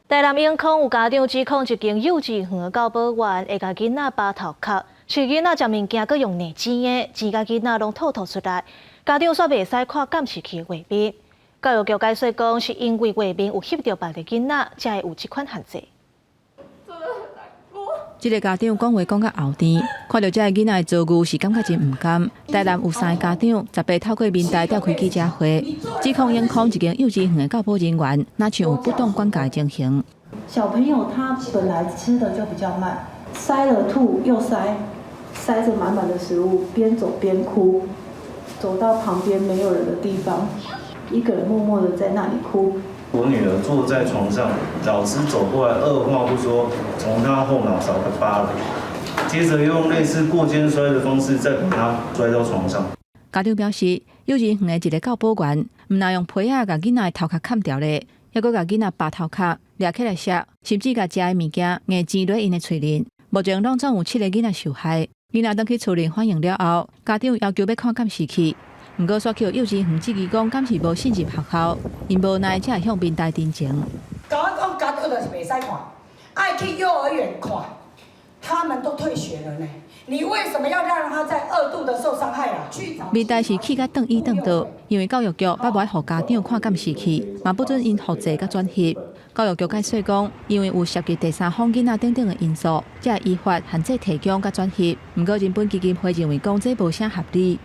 台南永康有家長指控一間幼稚園教保員會共囡仔巴頭殼，喙囡仔食物件閣用硬舌的，舌共囡仔攏吐吐出來，家長煞袂使看監視器畫面。教育局解釋講，是因為畫面有翕著別个囡仔，才會有這款限制。這个家長講話講甲喉甜，看著這个囡仔的遭遇是感覺真毋甘。台南有三个家長18透過民代召開記者會，指控永康一間幼稚園的教保人員，若像有不當管教的情形。小朋友他本來吃的就比較慢，塞了吐又塞，塞著滿滿的食物，邊走邊哭，走到旁邊沒有人的地方，一個人默默的在那裡哭。我女兒坐在床上，老師走過來，二話不說，從她後腦勺給扒了，接着用類似過肩摔的方式再把她摔到床上。家長表示，幼稚園的一個教保員，毋但用皮仔共囡仔的頭殼砍掉咧，猶閣共囡仔巴頭殼掠起來食，甚至共食的物件硬擠落𪜶的喙裡。目前攏總有七個囡仔受害，囡仔轉去厝裡反應了後，家長要求欲看監視器。毋過，煞去幼稚園質疑講，敢是無信任學校，𪜶無奈才會向民代陳情。共我講家長就是袂使看，愛去幼兒園看，他們都退學了呢。你為什麼要讓他再二度的受傷害啊？民代是氣甲轉椅轉桌，因為教育局捌無愛予家長看監視器，嘛不准𪜶複製佮轉翕。教育局解釋講，因為有涉及第三方囡仔等等的因素，才會依法限制提供佮轉翕。毋過人本基金會認為講這無啥合理。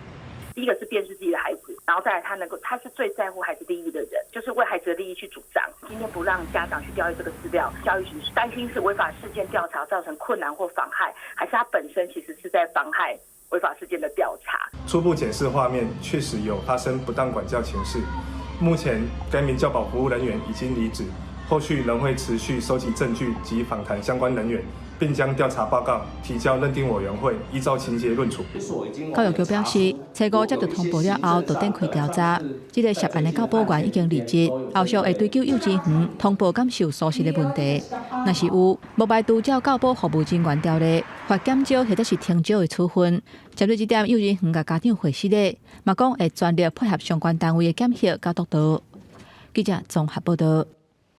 第一個是辨識自己的孩子，然後再來他能夠，他是最在乎孩子利益的人，就是為孩子的利益去主張。今天不讓家長去調閱這個資料，教育局是擔心是違法事件調查造成困難或妨害，還是他本身其實是在妨害違法事件的調查？初步檢視畫面，確實有發生不當管教情事。目前該名教保服務人員已經離職，後續仍會持續收集證據及訪談相關人員，並將調查報告提交認定委員會，依照情節論處。教育局表示，初五接到通報了後，就展開調查。這个涉案的教保員已經離職，後續會追究幼稚園通報敢是有疏失的問題。若是有，無排除照教保服務人員條例，罰減招或者是停招的處分。針對這點，幼稚園共家長回釋咧，嘛講會全力配合相關單位的檢核佮督導。記者綜合報道。